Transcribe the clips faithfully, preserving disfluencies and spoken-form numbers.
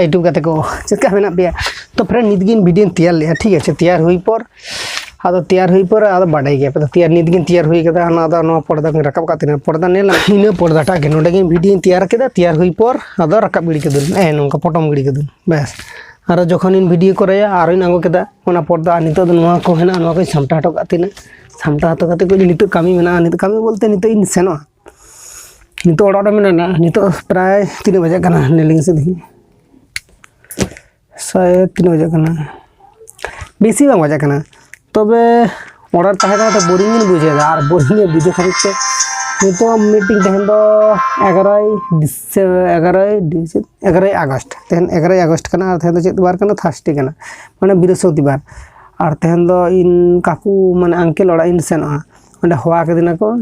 YouTube ᱜᱟᱛᱮ ᱠᱚ, ᱪᱮᱫ ᱞᱮᱠᱟ ᱢᱮᱱᱟᱜ ᱯᱮᱭᱟ? ᱛᱚ friend, ᱱᱤᱛ ᱜᱤᱧ video ᱧ ᱛᱮᱭᱟᱨ ᱞᱮᱜᱼᱟ, ᱴᱷᱤᱠ ᱟᱪᱷᱮ? ᱛᱮᱭᱟᱨ ᱦᱩᱭ ᱯᱚᱨ, ᱟᱫᱚ ᱛᱮᱭᱟᱨ ᱦᱩᱭ ᱯᱚᱨ ᱟᱫᱚ ᱵᱟᱰᱟᱭ ᱜᱮᱭᱟ ᱯᱮ, ᱛᱚ ᱛᱮᱭᱟᱨ ᱱᱤᱛ ᱜᱤᱧ ᱛᱮᱭᱟᱨ ᱦᱩᱭ ᱠᱟᱫᱟ᱾ ᱚᱱᱟ ᱫᱚ ᱱᱚᱣᱟ ᱯᱚᱨᱫᱟ ᱠᱚᱧ ᱨᱟᱠᱟᱵ ᱠᱟᱜ ᱛᱤᱧᱟᱹ, ᱯᱚᱨᱫᱟ ᱧᱮᱞ ᱤᱱᱟᱹ ᱯᱚᱨᱫᱟᱴᱟᱜ ᱜᱮ ᱱᱚᱰᱮ ᱜᱤᱧ video ᱧ ᱛᱮᱭᱟᱨ ᱠᱮᱫᱟ᱾ ᱛᱮᱭᱟᱨ ᱦᱩᱭ ᱯᱚᱨ ᱟᱫᱚ ᱨᱟᱠᱟᱵ ᱜᱤᱰᱤ ᱠᱟᱹᱫᱟᱹᱧ, ᱮ ᱱᱚᱝᱠᱟ ᱯᱚᱴᱚᱢ ᱜᱤᱰᱤ ᱠᱟᱹᱫᱟᱹᱧ, ᱵᱮᱥ᱾ ᱟᱨᱚ ᱡᱚᱠᱷᱚᱱᱤᱧ video ᱠᱚᱨᱟᱭᱟ ᱟᱨᱚᱧ ᱟᱬᱜᱚ ᱠᱮᱫᱟ ᱚᱱᱟ ᱯᱚᱨᱫᱟ, ᱟᱨ ᱱᱤᱛᱚᱜ ᱫᱚ ᱱᱚᱣᱟ ᱠᱚ ᱦᱮᱱᱟᱜᱼᱟ, ᱱᱚᱣᱟ ᱠᱚᱧ ᱥᱟᱢᱴᱟᱣ ᱦᱚᱴᱚ ᱠᱟᱜ ᱛᱤᱧᱟᱹ᱾ ᱥᱟᱢᱴᱟᱣ ᱦᱚᱴᱚ ᱠᱟᱛᱮ ᱠᱚ ᱱᱤᱛᱚᱜ ᱠᱟᱹᱢᱤ ᱢᱮᱱᱟᱜᱼᱟ, ᱱᱤᱛᱚᱜ ᱠᱟᱹᱢᱤ ᱵᱚᱞᱛᱮ ᱱᱤᱛᱚᱜ ᱤᱧ ᱥᱮᱱᱚᱜᱼᱟ᱾ ᱱᱤᱛᱚᱜ ᱚᱲᱟᱜ ᱨᱮ ᱢᱮᱱᱟᱜᱼᱟ᱾ ᱱᱤᱛᱚᱜ ᱯᱨᱟᱭ ᱛᱤᱱᱟᱹᱜ ᱵᱟᱡᱟᱜ ᱠᱟᱱᱟ? ᱧᱮᱞᱤᱧ ᱥᱮ ᱫᱮᱠᱷᱤ᱾ ᱥᱟᱭᱮᱫ ᱛᱤᱱᱟᱹᱜ ᱵᱟᱡᱟᱜ ᱠᱟᱱᱟ? ᱵᱮᱥᱤ ᱵᱟᱝ ᱵᱟᱡᱟᱜ ᱠᱟᱱᱟ, ᱛᱚᱵᱮ ᱚᱲᱟᱜ ᱨᱮ ᱛᱟᱦᱮᱸ ᱛᱟᱦᱮᱸ ᱛᱮ boring ᱜᱤᱧ ᱵᱩᱡᱷᱟᱹᱣ ᱮᱫᱟ᱾ ᱟᱨ boring ᱜᱮ ᱵᱩᱡᱷᱟᱹᱣ ᱠᱷᱟᱹᱛᱤᱨ ᱛᱮ ᱱᱤᱛᱚᱜ meeting, ᱛᱮᱦᱮᱧ ᱫᱚ ᱮᱜᱟᱨᱚᱭ ᱰᱤᱥᱮ-, ᱮᱜᱟᱨᱚᱭ ᱰᱤᱥᱮ-, ᱮᱜᱟᱨᱚᱭ ᱟᱜᱚᱥᱴ, ᱛᱮᱦᱮᱧ ᱮᱜᱟᱨᱚᱭ ᱟᱜᱚᱥᱴ ᱠᱟᱱᱟ᱾ ᱟᱨ ᱛᱮᱦᱮᱧ ᱫᱚ ᱪᱮᱫ ᱵᱟᱨ ᱠᱟᱱᱟ? ᱛᱷᱟᱨᱥᱰᱮ ᱠᱟᱱᱟ, ᱢᱟᱱᱮ ᱵᱨᱤᱦᱚᱥᱯᱚᱛᱤᱵᱟᱨ᱾ ᱟᱨ ᱛᱮᱦᱮᱧ ᱫᱚ ᱤᱧ ᱠᱟᱠᱩ, ᱢᱟᱱᱮ uncle ᱚᱲᱟᱜ ᱤᱧ ᱥᱮᱱᱚᱜᱼᱟ᱾ ᱚᱸᱰᱮ ᱦᱚᱦᱚ ᱠᱟᱹᱫᱤᱧᱟ ᱠᱚ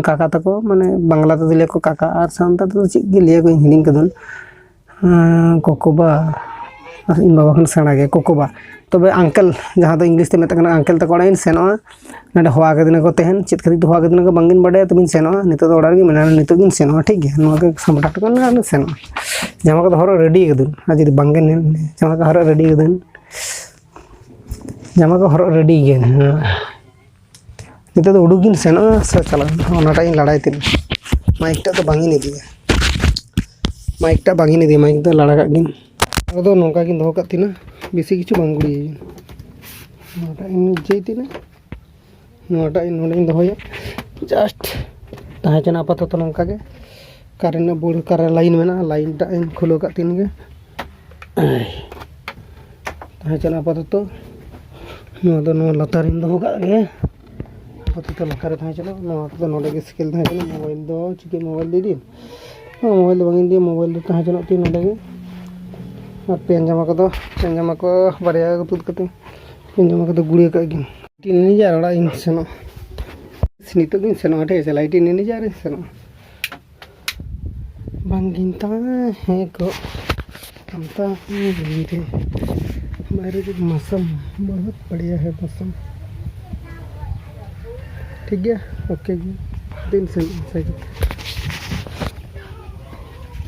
ᱠᱟᱠᱟ ᱛᱟᱠᱚ, ᱢᱟᱱᱮ ᱵᱟᱝᱞᱟ ᱛᱮᱫᱚ ᱞᱟᱹᱭ ᱟᱠᱚ ᱠᱟᱠᱟ, ᱟᱨ ᱥᱟᱱᱛᱟᱲ ᱛᱮᱫᱚ ᱪᱮᱫ ᱜᱮ ᱞᱟᱹᱭ ᱟᱠᱚ, ᱤᱧ ᱦᱤᱲᱤᱧ ᱠᱟᱹᱫᱟᱹᱧ᱾ ᱟᱸ, ᱠᱳᱠᱳᱵᱟ, ᱟᱨ ᱤᱧ ᱵᱟᱵᱟ ᱠᱷᱚᱱ ᱥᱮᱬᱟ ᱜᱮ ᱠᱳᱠᱳᱵᱟ᱾ ᱛᱚᱵᱮ uncle, ᱡᱟᱦᱟᱸ ᱫᱚ English ᱛᱮ ᱢᱮᱛᱟᱜ ᱠᱟᱱᱟ uncle ᱛᱟᱠᱚ ᱚᱲᱟᱜ ᱤᱧ ᱥᱮᱱᱚᱜᱼᱟ᱾ ᱱᱚᱰᱮ ᱦᱚᱦᱚ ᱠᱟᱹᱫᱤᱧᱟ ᱠᱚ ᱛᱮᱦᱮᱧ, ᱪᱮᱫ ᱠᱷᱟᱹᱛᱤᱨ ᱛᱮ ᱦᱚᱦᱚ ᱠᱟᱹᱫᱤᱧᱟ ᱠᱚ ᱵᱟᱝᱜᱤᱧ ᱵᱟᱰᱟᱭᱟ, ᱛᱚᱵᱮᱧ ᱥᱮᱱᱚᱜᱼᱟ᱾ ᱱᱤᱛᱚᱜ ᱫᱚ ᱚᱲᱟᱜ ᱨᱮᱜᱮ ᱢᱮᱱᱟᱜᱼᱟ, ᱱᱤᱛᱚᱜ ᱜᱤᱧ ᱥᱮᱱᱚᱜᱼᱟ, ᱴᱷᱤᱠ ᱜᱮᱭᱟ? ᱱᱚᱣᱟ ᱜᱮ ᱥᱟᱢᱴᱟᱣ ᱦᱚᱴᱚ ᱠᱟᱜ ᱢᱮ, ᱟᱨ ᱥᱮᱱᱚᱜᱼᱟ᱾ ᱡᱟᱢᱟ ᱠᱚᱫᱚ ᱦᱚᱨᱚᱜ ready ᱠᱟᱹᱫᱟᱹᱧ, ᱟᱨ ᱡᱩᱫᱤ ᱵᱟᱝᱜᱮ ᱧᱮᱞ, ᱡᱟᱢᱟ ᱠᱚ ᱦᱚᱨᱚᱜ ready ᱠᱟᱹᱫᱟᱹᱧ᱾ ᱡᱟᱢᱟ ᱠᱚ ᱦᱚᱨᱚᱜ ready ᱜᱮ᱾ ᱦᱮᱸ᱾ ᱱᱤᱛᱚᱜ ᱫᱚ ᱩᱰᱩᱠ ᱜᱤᱧ ᱥᱮᱱᱚᱜᱼᱟ ᱥᱮ ᱪᱟᱞᱟᱜ ᱟᱹᱧ? ᱚᱱᱟᱴᱟᱜ ᱤᱧ ᱞᱟᱲᱟᱭ ᱛᱤᱧ᱾ ᱢᱟᱭᱤᱠ ᱴᱟᱜ ᱫᱚ ᱵᱟᱝ ᱤᱧ ᱤᱫᱤᱭᱟ᱾ ᱢᱟᱭᱤᱠ ᱴᱟᱜ ᱵᱟᱝ ᱤᱧ ᱤᱫᱤᱭᱟ, ᱢᱟᱭᱤᱠ ᱫᱚ ᱞᱟᱲᱟ ᱠᱟᱜ ᱜᱤᱧ᱾ ᱟᱫᱚ ᱱᱚᱝᱠᱟ ᱜᱤᱧ ᱫᱚᱦᱚ ᱠᱟᱜ ᱛᱤᱧᱟᱹ, ᱵᱮᱥᱤ ᱠᱤᱪᱷᱩ ᱵᱟᱝ ᱜᱩᱲᱤᱭᱟᱹᱧ᱾ ᱱᱚᱣᱟᱴᱟᱜ ᱤᱧ ᱤᱭᱟᱹᱭ ᱛᱤᱧᱟᱹ, ᱱᱚᱣᱟᱴᱟᱜ ᱤᱧ ᱱᱚᱰᱮᱧ ᱫᱚᱦᱚᱭᱟ᱾ Just ᱛᱟᱦᱮᱸ ᱦᱚᱪᱚᱱᱟ ᱟᱯᱟᱛᱚᱛᱚ ᱱᱚᱝᱠᱟ ᱜᱮ᱾ ᱠᱟᱨᱮᱱᱴ ᱨᱮᱱᱟᱜ ᱵᱳᱨᱰ, ᱠᱟᱨᱮᱱᱴ ᱞᱟᱭᱤᱱ ᱢᱮᱱᱟᱜᱼᱟ, ᱞᱟᱭᱤᱱ ᱴᱟᱜ ᱤᱧ ᱠᱷᱩᱞᱟᱹᱣ ᱠᱟᱜ ᱛᱤᱧ ᱜᱮ᱾ ᱛᱟᱦᱮᱸ ᱦᱚᱪᱚᱱᱟ ᱟᱯᱟᱛᱚᱛᱚ᱾ ᱱᱚᱣᱟ ᱫᱚ ᱱᱚᱣᱟ ᱞᱟᱛᱟᱨ ᱨᱤᱧ ᱫᱚᱦᱚ ᱠᱟᱜ ᱜᱮ᱾ ᱟᱯᱟᱛᱚᱛᱚ ᱞᱟᱛᱟᱨ ᱨᱮ ᱛᱟᱦᱮᱸ ᱦᱚᱪᱚᱱᱟ᱾ ᱱᱚᱣᱟ ᱠᱚᱫᱚ ᱱᱚᱰᱮ ᱜᱮ ᱥᱮᱠᱮᱞ ᱛᱟᱦᱮᱸ ᱦᱚᱪᱚᱱᱟ᱾ ᱢᱳᱵᱟᱭᱤᱞ ᱫᱚ ᱪᱤᱠᱟᱹ, ᱢᱳᱵᱟᱭᱤᱞ ᱫᱚ ᱤᱫᱤᱭᱟᱹᱧ? ᱦᱮᱸ, ᱢᱳᱵᱟᱭᱤᱞ ᱫᱚ ᱵᱟᱝ ᱤᱧ ᱤᱫᱤᱭᱟ, ᱢᱳᱵᱟᱭᱤᱞ ᱫᱚ ᱛᱟᱦᱮᱸ ᱦᱚᱪᱚᱱᱟ ᱛᱤᱧ ᱱᱚᱰᱮ ᱜᱮ᱾ ᱟᱨ ᱯᱮᱱ ᱡᱟᱢᱟ ᱠᱚᱫᱚ, ᱯᱮᱱ ᱡᱟᱢᱟ ᱠᱚ ᱵᱟᱨᱭᱟ ᱠᱚ ᱛᱩᱫ ᱠᱟᱛᱮ ᱯᱮᱱ ᱡᱟᱢᱟ ᱠᱚᱫᱚ ᱜᱩᱲᱤᱭᱟᱹ ᱠᱟᱜ ᱜᱤᱧ᱾ ᱞᱟᱭᱤᱴ ᱤᱧ ᱮᱱᱮᱡᱟ ᱟᱨ ᱚᱲᱟᱜ ᱤᱧ ᱥᱮᱱᱚᱜᱼᱟ᱾ ᱱᱤᱛᱚᱜ ᱜᱤᱧ ᱥᱮᱱᱚᱜᱼᱟ, ᱴᱷᱤᱠ ᱟᱪᱷᱮ? ᱞᱟᱭᱤᱴ ᱤᱧ ᱮᱱᱮᱡᱟ ᱟᱨᱤᱧ ᱥᱮᱱᱚᱜᱼᱟ᱾ ᱵᱟᱝ ᱜᱤᱧ ᱛᱟᱦᱮᱸ ᱠᱚᱜ ᱟᱢ ᱛᱟᱦᱮᱸ ᱨᱮ᱾ ᱵᱟᱭᱨᱮ ᱨᱮ ᱢᱳᱥᱚᱢ ᱵᱚᱦᱩᱛ ᱵᱟᱲᱤᱭᱟ ᱦᱮ ᱢᱳᱥᱚᱢ᱾ ᱴᱷᱤᱠ ᱜᱮᱭᱟ, ᱳᱠᱮ ᱜᱮ᱾ ᱫᱤᱱ ᱥᱮᱱ ᱥᱮ ᱜᱮ᱾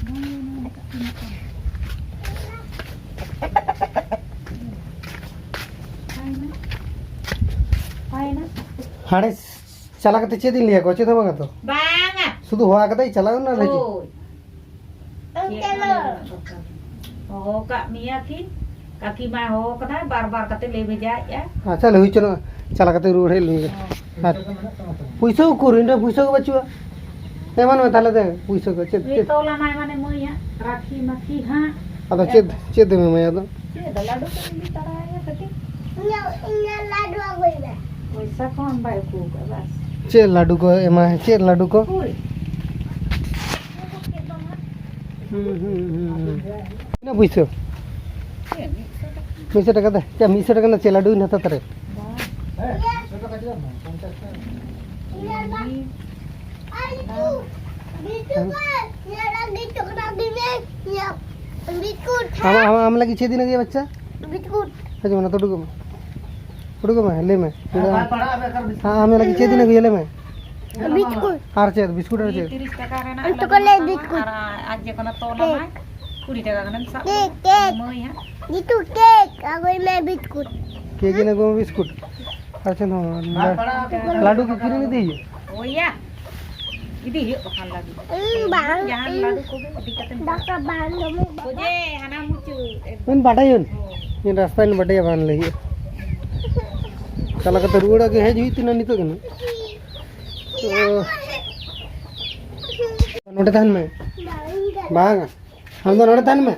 ᱵᱟᱝ ᱜᱮ, ᱱᱚᱣᱟ ᱫᱚ ᱠᱟᱹᱴᱤᱡ ᱧᱚᱜ ᱠᱟᱱᱟ᱾ ᱦᱟᱸᱰᱮ ᱪᱟᱞᱟᱣ ᱠᱟᱛᱮ ᱪᱮᱫ ᱤᱧ ᱞᱟᱹᱭ ᱟᱠᱚᱣᱟ? ᱪᱮᱫ ᱦᱚᱸ ᱵᱟᱝᱟ ᱛᱚ᱾ ᱵᱟᱝᱟ᱾ ᱥᱩᱫᱷᱩ ᱦᱚᱦᱚ ᱠᱟᱛᱮ ᱤᱧ ᱪᱟᱞᱟᱜ ᱟᱹᱧ, ᱚᱱᱟ ᱞᱟᱹᱜᱤᱫ᱾ ᱦᱳᱭ᱾ ᱪᱮᱫ ᱦᱚᱸ ᱵᱟᱝᱟ ᱫᱚᱨᱠᱟᱨ᱾ ᱦᱚᱦᱚ ᱠᱟᱜ ᱢᱮᱭᱟ ᱠᱤᱱ, ᱠᱟᱹᱠᱤ ᱢᱟ ᱦᱚᱦᱚ ᱠᱟᱫᱟᱭ, ᱵᱟᱨ ᱵᱟᱨ ᱠᱟᱛᱮ ᱞᱟᱹᱭ ᱵᱷᱮᱡᱟᱭᱮᱫᱼᱟ᱾ ᱟᱪᱪᱷᱟ, ᱞᱟᱹᱭ ᱦᱩᱭ ᱦᱚᱪᱚᱱᱚᱜ, ᱪᱟᱞᱟᱣ ᱠᱟᱛᱮ ᱨᱩᱣᱟᱹᱲ ᱦᱮᱡ ᱞᱮᱱ ᱜᱮ᱾ ᱦᱳᱭ᱾ ᱟᱨ ᱯᱩᱭᱥᱟᱹ ᱩᱠᱩᱨ? ᱤᱧ ᱴᱷᱮᱱ ᱯᱩᱭᱥᱟᱹ ᱜᱮ ᱵᱟᱹᱪᱩᱜᱼᱟ᱾ ᱮᱢᱟᱱ ᱢᱮ ᱛᱟᱦᱞᱮ ᱫᱮ, ᱯᱩᱭᱥᱟᱹ ᱠᱚ ᱪᱮᱫ, ᱪᱮᱫ? ᱛᱚᱞ ᱟᱢᱟᱭ ᱢᱟᱱᱮ ᱢᱟᱹᱭ ᱦᱟᱸᱜ, ᱨᱟᱠᱷᱤ ᱢᱟᱠᱷᱤ ᱦᱟᱸᱜ᱾ ᱟᱫᱚ ᱪᱮᱫ, ᱪᱮᱫ ᱮᱢ ᱮᱢᱟᱭᱟ ᱟᱫᱚ? ᱪᱮᱫ ᱫᱚ ᱞᱟᱹᱰᱩ ᱠᱚ ᱤᱫᱤ ᱛᱟᱨᱟᱭᱟ ᱠᱟᱹᱴᱤᱡ᱾ ᱤᱧᱟᱹᱜ, ᱤᱧᱟᱹᱜ ᱞᱟᱹᱰᱩ ᱟᱹᱜᱩᱭ ᱢᱮ᱾ ᱯᱚᱭᱥᱟ ᱠᱚᱦᱚᱸ ᱵᱟᱭ ᱩᱠᱩ ᱟᱠᱟᱫ, ᱵᱟᱥ᱾ ᱪᱮᱫ ᱞᱟᱹᱰᱩ ᱠᱚ ᱮᱢᱟ? ᱪᱮᱫ ᱞᱟᱹᱰᱩ ᱠᱚ? ᱩᱠᱩᱨ? ᱦᱩᱸ, ᱦᱩᱸ, ᱦᱩᱸ, ᱦᱩᱸ᱾ ᱛᱤᱱᱟᱹᱜ ᱯᱩᱭᱥᱟᱹ? ᱪᱮᱫ, ᱢᱤᱫ ᱥᱚ ᱴᱟᱠᱟ? ᱢᱤᱫ ᱥᱚ ᱴᱟᱠᱟ ᱨᱮᱱᱟᱜ ᱪᱮᱫ ᱞᱟᱹᱰᱩᱧ ᱦᱟᱛᱟᱣ ᱛᱟᱨᱟᱭᱟ? ᱵᱟᱝ᱾ ᱟᱢ, ᱟᱢ, ᱟᱢ ᱞᱟᱹᱜᱤᱫ ᱪᱮᱫ ᱤᱧ ᱟᱹᱜᱩᱭᱟ, ᱵᱟᱪᱪᱟ? ᱵᱤᱥᱠᱩᱴ᱾ ᱦᱮᱸ, ᱡᱮᱢᱚᱱ ᱚᱱᱟ ᱛᱩᱰᱩ ᱠᱚᱢᱮ᱾ ᱩᱰᱩᱠᱚᱜ ᱢᱮ, ᱞᱟᱹᱭ ᱢᱮ᱾ ᱦᱮᱸ, ᱟᱢ ᱞᱟᱹᱜᱤᱫ ᱪᱮᱫ ᱤᱧ ᱟᱹᱜᱩᱭᱟ, ᱞᱟᱹᱭ ᱢᱮ᱾ ᱵᱤᱥᱠᱩᱴ᱾ ᱟᱨ ᱪᱮᱫ? ᱵᱤᱥᱠᱩᱴ ᱟᱨ ᱪᱮᱫ? ᱛᱤᱨᱤᱥ ᱴᱟᱠᱟ ᱨᱮᱱᱟᱜ ᱩᱱᱠᱩ ᱞᱟᱹᱰᱩ ᱠᱚ ᱞᱟᱹᱭ ᱠᱚ ᱵᱤᱥᱠᱩᱴ᱾ ᱟᱨ ᱟᱡ ᱡᱮ ᱠᱳᱱᱳ ᱛᱚᱞ ᱟᱢᱟᱭ, ᱠᱮᱠ᱾ ᱠᱩᱲᱤ ᱴᱟᱠᱟ ᱜᱟᱱᱮᱢ ᱥᱟᱵ ᱠᱮᱠ, ᱠᱮᱠ᱾ ᱮᱢᱟᱹᱭ ᱦᱟᱸᱜ᱾ ᱡᱤᱛᱩ ᱠᱮᱠ, ᱟᱹᱜᱩᱭ ᱢᱮ ᱵᱤᱥᱠᱩᱴ᱾ ᱠᱮᱠ ᱤᱧ ᱟᱹᱜᱩᱭᱟ, ᱵᱤᱥᱠᱩᱴ᱾ ᱟᱨ ᱪᱮᱫ ᱦᱚᱸ ᱵᱟᱝ᱾ ᱞᱟᱹᱰᱩ ᱠᱚ ᱠᱤᱨᱤᱧ ᱤᱫᱤ ᱦᱩᱭᱩᱜᱼᱟ? ᱳᱭᱟ, ᱤᱫᱤ ᱦᱩᱭᱩᱜ ᱵᱟᱠᱷᱟᱱ ᱞᱟᱹᱰᱩ᱾ ᱩᱸ, ᱵᱟᱝ, ᱡᱟᱦᱟᱱ ᱩᱸ, ᱞᱟᱹᱰᱩ ᱠᱚᱜᱮ ᱤᱫᱤ ᱠᱟᱛᱮᱢ ᱫᱟᱠᱟ ᱵᱟᱝ ᱡᱚᱢ᱾ ᱚᱡᱮ, ᱦᱟᱱᱟ ᱢᱩᱪᱟᱹᱫ ᱮᱠᱫᱚᱢ᱾ ᱤᱧ ᱵᱟᱰᱟᱭᱟᱹᱧ᱾ ᱦᱳᱭ᱾ ᱤᱧ ᱨᱟᱥᱛᱟᱧ ᱵᱟᱰᱟᱭᱟ ᱵᱟᱝ ᱞᱟᱹᱜᱤᱫ᱾ ᱪᱟᱞᱟᱣ ᱠᱟᱛᱮ ᱨᱩᱣᱟᱹᱲ ᱟᱹᱜᱩ ᱦᱮᱡ ᱦᱩᱭᱩᱜ ᱛᱤᱧᱟᱹ ᱱᱤᱛᱚᱜ ᱜᱮ ᱱᱟᱜ᱾ ᱚ᱾ ᱱᱚᱰᱮ ᱛᱟᱦᱮᱱ ᱢᱮ᱾ ᱵᱟᱝ᱾ ᱟᱢ ᱫᱚ ᱱᱚᱰᱮ ᱛᱟᱦᱮᱱ ᱢᱮ᱾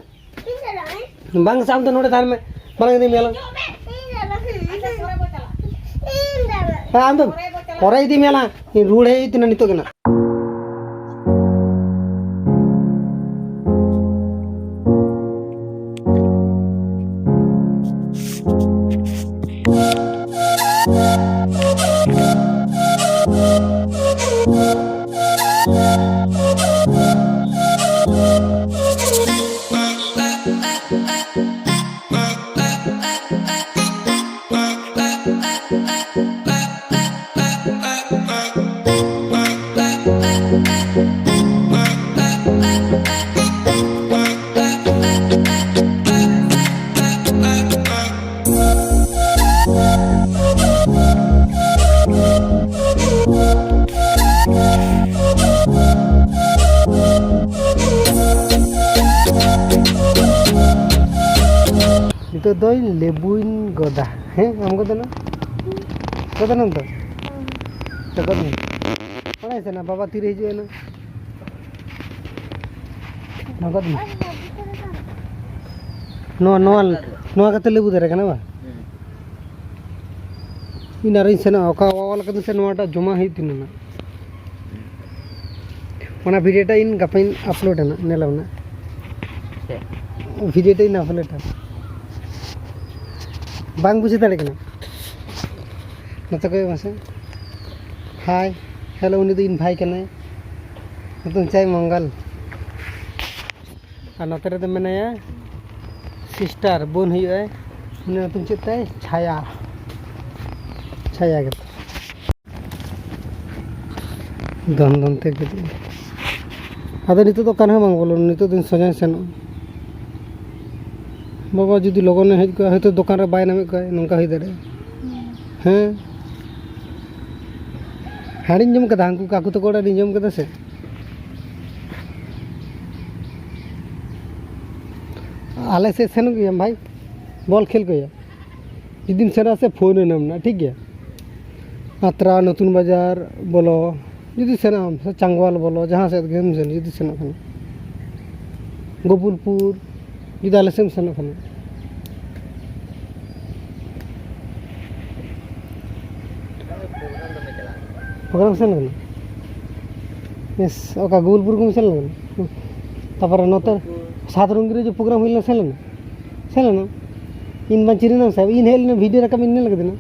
ᱵᱟᱝ ᱥᱮ, ᱟᱢ ᱫᱚ ᱱᱚᱰᱮ ᱛᱟᱦᱮᱱ ᱢᱮ᱾ ᱵᱟᱞᱟᱝ ᱤᱫᱤ ᱢᱮᱭᱟ ᱞᱟᱝ᱾ ᱦᱮᱸ, ᱟᱢ ᱫᱚ ᱯᱚᱨᱮ ᱤᱫᱤ ᱢᱮᱭᱟ ᱞᱟᱝ᱾ ᱤᱧ ᱨᱩᱣᱟᱹᱲ ᱦᱮᱡ ᱦᱩᱭᱩᱜ ᱛᱤᱧᱟᱹ ᱱᱤᱛᱚᱜ ᱜᱮ ᱱᱟᱜ᱾ ᱫᱚᱧ ᱞᱮᱵᱩᱧ ᱜᱚᱫᱟ᱾ ᱦᱮᱸ, ᱟᱢ ᱜᱚᱫ ᱮᱱᱟ? ᱜᱚᱫ ᱮᱱᱟᱢ ᱛᱚ? ᱛᱚ ᱜᱚᱫ ᱢᱮ᱾ ᱚᱱᱟ ᱥᱮ ᱱᱟ ᱵᱟᱵᱟ ᱛᱤᱨᱮ ᱦᱤᱡᱩᱜ ᱮᱱᱟ? ᱱᱚᱣᱟ ᱜᱚᱫ ᱢᱮ᱾ ᱱᱚᱣᱟ, ᱱᱚᱣᱟ, ᱱᱚᱣᱟ ᱠᱟᱛᱮ ᱞᱮᱵᱩ ᱫᱟᱨᱮ ᱠᱟᱱᱟ ᱵᱟᱝ? ᱤᱧ ᱟᱨᱤᱧ ᱥᱮᱱᱚᱜᱼᱟ, ᱚᱠᱟ ᱚᱞ ᱠᱟᱹᱫᱟᱹᱧ ᱥᱮ ᱱᱚᱣᱟᱴᱟᱜ ᱡᱚᱢᱟ ᱦᱩᱭᱩᱜ ᱛᱤᱧᱟᱹ ᱱᱟᱜ᱾ ᱚᱱᱟ ᱵᱷᱤᱰᱤᱭᱳ ᱴᱟᱜ ᱤᱧ ᱜᱟᱯᱟᱧ ᱟᱯᱞᱳᱰᱟ ᱱᱟᱜ, ᱧᱮᱞᱟᱢ ᱱᱟᱜ᱾ ᱪᱮᱫ? ᱵᱷᱤᱰᱤᱭᱳ ᱴᱟᱜ ᱤᱧ ᱟᱯᱞᱳᱰᱟ᱾ ᱵᱟᱝ ᱵᱩᱡᱷᱟᱹᱣ ᱫᱟᱲᱮᱭᱟᱜ ᱠᱟᱱᱟ? ᱱᱚᱛᱮ ᱠᱚᱭᱚᱜ ᱢᱮᱥᱮ᱾ ᱦᱟᱭ, ᱦᱮᱞᱳ, ᱩᱱᱤ ᱫᱚ ᱤᱧ ᱵᱷᱟᱭ ᱠᱟᱱᱟᱭ᱾ ᱱᱤᱛᱚᱝ ᱪᱟᱭ ᱢᱚᱝᱜᱚᱞ᱾ ᱟᱨ ᱱᱚᱛᱮ ᱨᱮᱫᱚ ᱢᱮᱱᱟᱭᱟ ᱥᱤᱥᱴᱟᱨ, ᱵᱳᱱ ᱦᱩᱭᱩᱜᱼᱟᱭ᱾ ᱩᱱᱤ ᱧᱩᱛᱩᱢ ᱪᱮᱫ ᱛᱟᱭ? ᱪᱷᱟᱭᱟ᱾ ᱪᱷᱟᱭᱟ ᱜᱮᱛᱚ᱾ ᱫᱚᱱ ᱫᱚᱱ ᱛᱮ ᱜᱤᱛᱤᱡ᱾ ᱟᱫᱚ ᱱᱤᱛᱚᱜ ᱫᱚ ᱚᱠᱟ ᱨᱮᱦᱚᱸ ᱵᱟᱝ ᱵᱚᱞᱚᱱᱟ, ᱱᱤᱛᱚᱜ ᱫᱚᱧ ᱥᱚᱡᱟᱧ ᱥᱮᱱᱚᱜᱼᱟ᱾ ᱵᱟᱵᱟ ᱡᱩᱫᱤ ᱞᱚᱜᱚᱱᱮ ᱦᱮᱡ ᱠᱚᱜᱼᱟ, ᱦᱚᱭᱛᱳ ᱫᱚᱠᱟᱱ ᱨᱮ ᱵᱟᱭ ᱧᱟᱢᱮᱫ ᱠᱚᱣᱟ, ᱱᱚᱝᱠᱟ ᱦᱩᱭ ᱫᱟᱲᱮᱭᱟᱜᱼᱟ᱾ ᱦᱮᱸ, ᱦᱟᱺᱰᱤᱧ ᱡᱚᱢ ᱠᱟᱫᱟ, ᱦᱟᱹᱱᱠᱩ ᱠᱟᱠᱩ ᱛᱟᱠᱚ ᱚᱲᱟᱜ ᱨᱤᱧ ᱡᱚᱢ ᱠᱟᱫᱟ ᱥᱮ᱾ ᱟᱞᱮ ᱥᱮᱫ ᱥᱮᱱᱚᱜ ᱜᱮᱭᱟᱢ ᱵᱷᱟᱭ, ᱵᱚᱞ ᱠᱷᱮᱞ ᱠᱚ ᱦᱩᱭᱩᱜᱼᱟ᱾ ᱡᱩᱫᱤᱢ ᱥᱮᱱᱚᱜᱼᱟ ᱥᱮ, ᱯᱷᱳᱱ ᱟᱹᱧᱟᱢ ᱱᱟ, ᱴᱷᱤᱠ ᱜᱮᱭᱟ? ᱟᱛᱨᱟ, ᱱᱚᱛᱩᱱ ᱵᱟᱡᱟᱨ ᱵᱚᱞᱚ, ᱡᱩᱫᱤ ᱥᱮᱱᱚᱜ ᱟᱢ ᱥᱮ, ᱪᱟᱝᱜᱣᱟᱞ ᱵᱚᱞᱚ, ᱡᱟᱦᱟᱸ ᱥᱮᱫ ᱜᱮᱢ ᱥᱮᱱ, ᱡᱩᱫᱤ ᱥᱮᱱᱚᱜ ᱠᱷᱟᱱ, ᱜᱳᱯᱩᱞᱯᱩᱨ, ᱡᱩᱫᱤ ᱟᱞᱮ ᱥᱮᱫ ᱮᱢ ᱥᱮᱱᱚᱜ ᱠᱷᱟᱱ᱾ ᱯᱨᱳᱜᱨᱟᱢ ᱥᱮᱱ ᱠᱟᱱᱟ? ᱵᱮᱥ, ᱚᱠᱟ ᱜᱳᱯᱩᱞᱯᱩᱨ ᱠᱚᱢ ᱥᱮᱱ ᱞᱮᱱᱟ? ᱛᱟᱯᱚᱨᱮ ᱱᱚᱛᱮ ᱥᱟᱛ ᱨᱚᱝᱜᱤ ᱨᱮ ᱡᱮ ᱯᱨᱳᱜᱨᱟᱢ ᱦᱩᱭ ᱞᱮᱱᱟ, ᱥᱮᱱ ᱞᱮᱱᱟ? ᱥᱮᱱ ᱞᱮᱱᱟ? ᱤᱧ ᱢᱟ ᱪᱤᱨᱤᱱᱟᱢ ᱥᱟᱦᱮᱵ, ᱤᱧ ᱦᱮᱡ ᱞᱮᱱᱟ, ᱵᱷᱤᱰᱤᱭᱳ ᱨᱟᱠᱟᱵ ᱤᱧ ᱧᱮᱞ ᱠᱮᱫᱟ ᱱᱟ᱾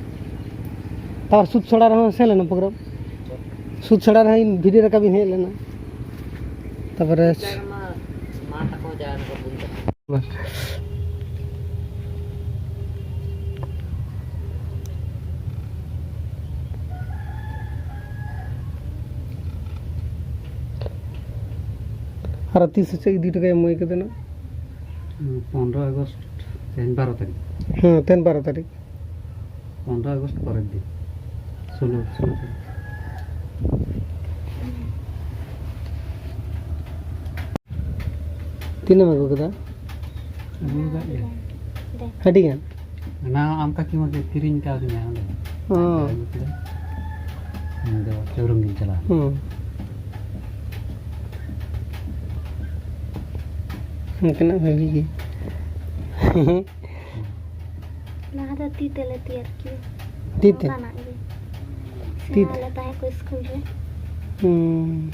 ᱛᱟᱨ ᱥᱩᱫ ᱥᱚᱲᱟ ᱨᱮᱦᱚᱸ ᱥᱮᱱ ᱞᱮᱱᱟ ᱯᱨᱳᱜᱨᱟᱢ᱾ ᱥᱩᱫ ᱥᱚᱲᱟ ᱨᱮᱦᱚᱸ ᱤᱧ ᱵᱷᱤᱰᱤᱭᱳ ᱨᱟᱠᱟᱵ ᱤᱧ ᱦᱮᱡ ᱞᱮᱱᱟ᱾ ᱛᱟᱯᱚᱨᱮ ᱟᱨ ᱛᱤᱥ ᱦᱚᱪᱚ ᱤᱫᱤ ᱦᱚᱴᱚ ᱠᱟᱭᱟ ᱢᱟᱹᱭ ᱠᱚᱫᱚ ᱱᱟᱜ? ᱯᱚᱱᱨᱚ ᱟᱜᱚᱥᱴ, ᱛᱮᱦᱮᱧ ᱵᱟᱨᱚ ᱛᱟᱹᱨᱤᱠᱷ᱾ ᱦᱮᱸ, ᱛᱮᱦᱮᱧ ᱵᱟᱨᱚ ᱛᱟᱹᱨᱤᱠᱷ᱾ ᱯᱚᱱᱨᱚ ᱟᱜᱚᱥᱴ ᱯᱚᱨᱮᱨ ᱫᱤᱱ, ᱥᱳᱞᱳ, ᱥᱳᱞᱳ ᱛᱟᱹᱨᱤᱠᱷ᱾ ᱛᱤᱱᱟᱹᱜ ᱮᱢ ᱟᱹᱜᱩ ᱠᱮᱫᱟ? ᱟᱹᱜᱩ ᱠᱟᱜ ᱜᱮ᱾ ᱟᱹᱰᱤ ᱜᱟᱱ᱾ ᱚᱱᱟ ᱟᱢ ᱠᱟᱹᱠᱤ ᱢᱟ ᱠᱤᱨᱤᱧ ᱠᱟᱣᱫᱤᱧᱟ ᱚᱸᱰᱮ᱾ ᱚ᱾ ᱟᱹᱜᱩ ᱠᱮᱫᱟ᱾ ᱤᱧ ᱫᱚ ᱥᱳᱨᱩᱢ ᱜᱤᱧ ᱪᱟᱞᱟᱜᱼᱟ᱾ ᱦᱩᱸ᱾ ᱚᱱᱠᱟᱱᱟᱜ ᱵᱷᱟᱹᱜᱤ ᱜᱮ᱾ ᱞᱟᱦᱟ ᱫᱚ ᱛᱤ ᱛᱮᱞᱮ ᱛᱮᱭᱟᱨ ᱠᱮᱭᱟ᱾ ᱛᱤ ᱛᱮ? ᱚᱱᱠᱟᱱᱟᱜ ᱜᱮ᱾ ᱛᱤ ᱛᱮ? ᱥᱮᱬᱟ ᱞᱮ ᱛᱟᱦᱮᱸ ᱠᱚ ᱥᱠᱩᱞ ᱨᱮ᱾ ᱦᱩᱸ᱾